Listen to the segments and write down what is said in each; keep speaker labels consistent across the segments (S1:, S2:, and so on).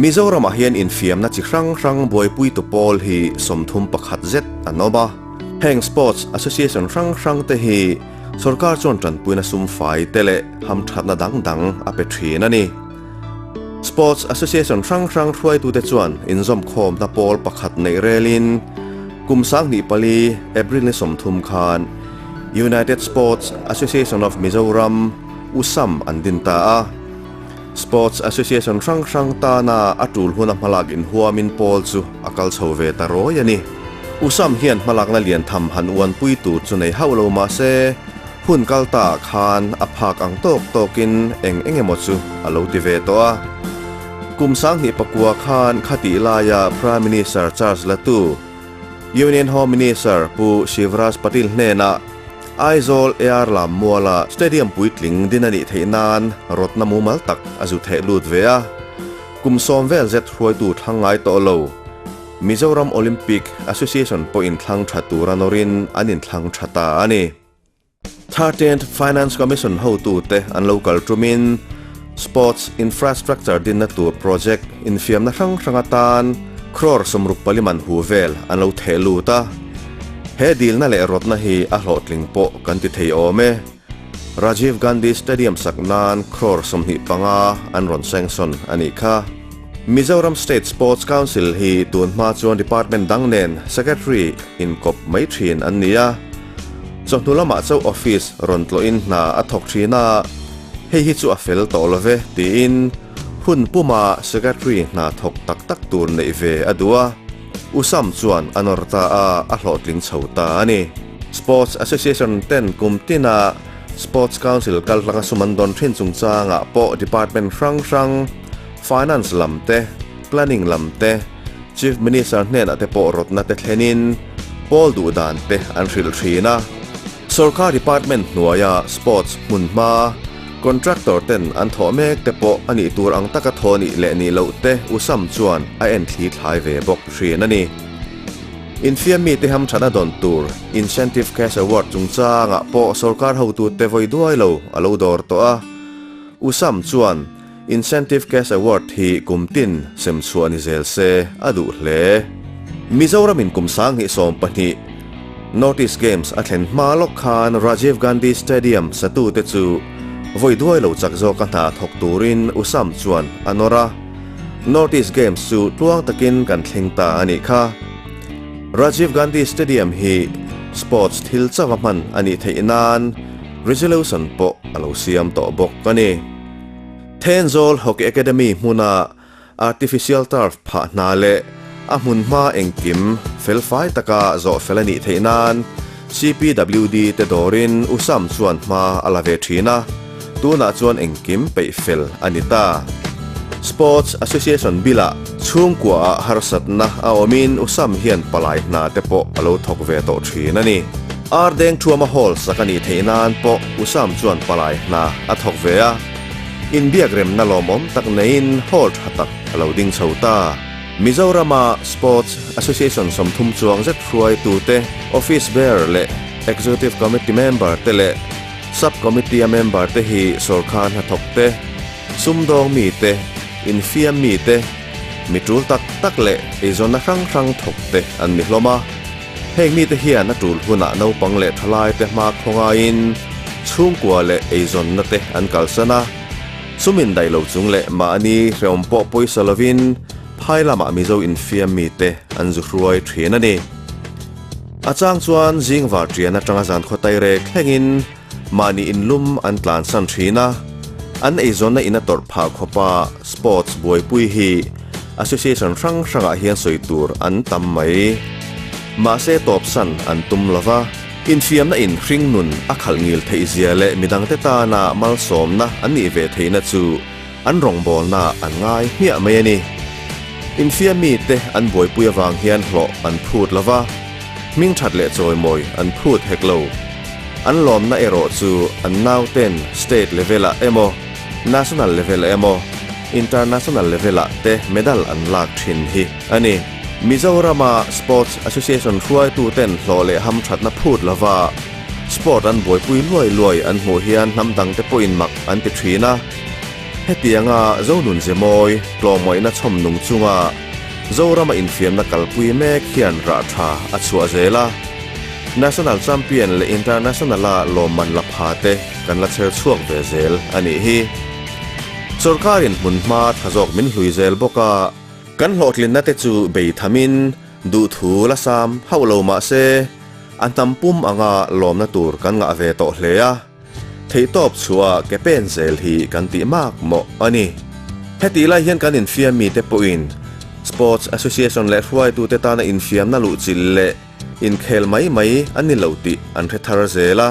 S1: Mizoramah hian infiamna chi hrang hrang buaipuitu pawl hi 31 zet an awm a. Heng Sports Association hrang hrang te hi sorkar chuan tanpuina sum fai te leh hamthatna dang dang a pe thin a ni. Sports Association hrang hrang hruaitute chuan inzawmkhawmna pawl pakhat neih relin kum 2004 April ni 30 khan United Sports Association of Mizoram, USAM, an din ta a. Sports Association hrang hrang tana a tul huna hmalak inhuamin pawl chu a kal chho ve ta rawi a ni. USAM hian hmalakna lian tham han uanpui tur chu nei hauh lo mah se, hun kal ta ah khan a phak ang tawk tawkin eng eng emaw chu a lo ti ve tawh a. Kum 2009 khan khatih laia Prime Minister charge latu Union Home Minister Pu Shivraj Patil hnenah Aizawl AR lam muala stadium puitling din a nih theih nan rawtna mumal tak a zu theh lut ve a. Kum 10 vel zet hruaitu thlang ngai tawh lo. Mizoram Olympic Association pawhin thlang tha tura nawrin an inthlang tha ta a ni. 13th Finance Commission hotute an lo kal tumin Sports Infrastructure dinna tur project infiamna hrang hrang atan crore 64 man hu vel an lo theh lut a. He dilna leh rawtna hi a hlawhtling pawh kan ti thei awm e. Rajiv Gandhi Stadium sak nan crore 25 an rawn sanction a nih kha. Mizoram State Sports Council hi tun hma chuan department dang nen secretary inkawp mai thin an ni a. Chawhnu lamah chauh office rawn tlawhin hna a thawk thin a, hei hi chu a fel tawh lo ve tiin hun puma secretary hna thawk tak tak tur neih ve a duh a. USAM chuan a nawr ta a, a hlawhtling chho ta a ni. Sports Association ten kum tina Sports Council kaltlanga sum an dawn thin chungchangah pawh department hrang hrang, Finance lam te, Planning lam te, Chief Minister hnenah te pawh rawtna te thlenin pawl duh dan te an hrilh thin a. Sorkar department hnuaia sports hmun hma contractor ten an thawh mek te pawh a nih tur ang taka thaw nih leh nih loh te USAM chuan a en thli thlai ve bawk thin a ni. Infiam mite hamthatna dawn tur Incentive Cash Award chungchangah pawh sorkar hotute vawi duai lo a lo dawr tawh a. USAM chuan Incentive Cash Award hi kum tin sem chhuah ni zel se a duh hle. Mizoramin kum 2012 North East Games a thlen hma lawk khan Rajiv Gandhi Stadium satute chu vawi duai lo chak zawka hna thawk turin USAM chuan a nawr a. North East Games chu tluang takin kan thleng ta a nih kha. Rajiv Gandhi Stadium hi sports thil chauha hman a nih theih nan resolution pawh a lo siam tawh bawk a ni. Thenzawl Hockey Academy hmuna artificial turf phah hna leh a hmun hma engkim felfai taka zawh fel a nih theih nan CPWD te dawrin USAM chuan hma a la ve thin a, tunah chuan engkim peih fel a ni ta. Sports Association bilah chhungkuaah harsatna a awmin USAM hian palai hna te pawh a lo thawk ve tawh thin a ni. Ardeng Thuama Hall sak a nih theih nan pawh USAM chuan palai hna a thawk ve a, inbiak remna lawmawm tak neiin hall tha tak a lo ding chho ta. Mizorama Sports Association 30 chuang zet hruaitute, Office Bearer leh Executive Committee member te leh Sub Committee a member te hi sawrkar hnathawk te, sumdawng mi te, infiam mi te, mi tul tak tak leh eizawnna hrang hrang thawk te an ni hlawm a. Heng mite hian a tul hunah naupang leh thalaite hma khawngaiin chhungkua leh eizawnna te an kalsan a. Sumin daih lo chung leh mahni hrehawm pawh pawisa lovin phai lamah Mizo infiam mite an zu hruai thin a ni. A chang chuan zing var ṭian aṭanga zan khawtai rek thlengin mahni inlum an tlansan thin a. An eizawnna in a tawrh phah khawpa sports buaipui hi association hrang hrangah hian sawi tur an tam mai. Mahse tawpsan an tum lo va, infiamna in hring nun a khalh ngil theih zia leh midangte tana malsawmna an nih ve theihna chu an rawngbawlna an ngai hmiah mai a ni. Infiam mite an buaipui avang hian hlawh an phut lo va, hming that leh chawimawi an phut hek lo. An lawmna erawh chu an nauten state level-ah emaw, national level emaw, international level-ah te medal an lak thin hi a ni. Mizorama Sports Association hruaituten hlawh leh hamthatna phut lova sport an buaipui luai luai an hmuh hian hnam dangte pawhin mak an ti thin a. Hetianga Zonun Zemawi tlawmngaihna chhawm nung chunga Zorama infiamna kalpui mek hian rah tha a chhuah zel a, National Champion leh International-a lawmman la pha te kan la chher chhuak ve zel a nih hi. Sorkarin hmunhma tha zawk min hlui zel bawk a, kan hlawhtlinna te chu bei thamin duhthu la sam hauh lo mah se, a hnam pum anga lawmna tur kan ngah ve tawh hle a. Theihtawp chhuah ke pen zel hi kan tih mak mawh a ni. Hetih lai hian kan infiam mite pawhin Sports Association leh hruaitute tana infiamna luhchilh leh inkhel mai mai an ni lo tih an hre thar zel a.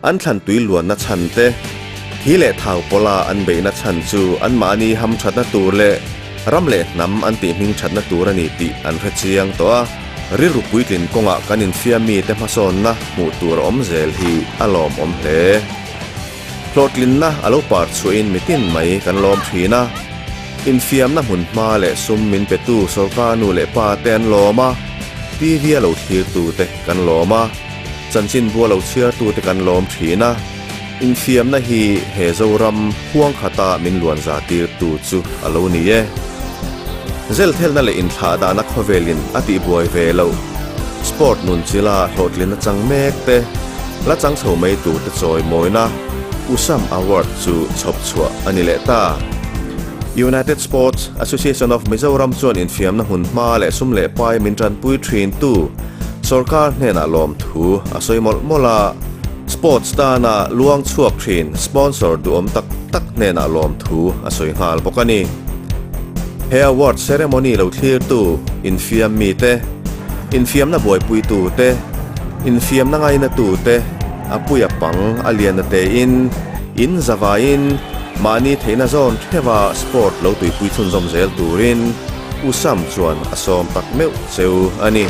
S1: An thlan tui luanna chhan te, thi leh thau pawla an beihna chhan chu anmahni hamthatna tur leh ram leh hnam an tih hmingthatna tur a ni tih an hre chiang tawh a. Rilru puitlin kawngah kan infiam mite hmasawnna hmuh tur a awm zel hi a lawmawm hle. Hlawhtlinna a lo par chhuahin mitin mai kan lawm thin a. Infiamna hmun hma leh sum min petu sorkar nu leh pa te an lawm a, TV a lo thlirtute kan lawm a, chanchinbu a lo chhiartute kan lawm thin a. Infiamna hi he Zoram huang khata min luan za tirtu chu a lo ni e. Zelthelna leh inthlahdahna khawvelin a tihbuai ve loh. Sport nun chila hlawhtlin a chang mek te, la chang chho mai tur te chawimawina Usam Award chu chhawp chhuah a ni leh ta. United Sports Association of Mizoram chuan infiamna hmun hma leh sum leh pai min tanpui thintu sorkar hnenah lawmthu a sawi mawlh mawlh a. Sports tana luang chhuak thin sponsor duhawm tak tak hnenah lawmthu a sawi nghal bawk a ni. He award ceremony lo thlirtu infiam mite, infiamna buaipuitu te, infiamna ngainatu te, a puia pang a lian a tein, in zavaiin mahni theihna zawn theuha sport lo tuipui chhunzawm zel turin U Sam chuan a sawm tak meuh cheu a ni.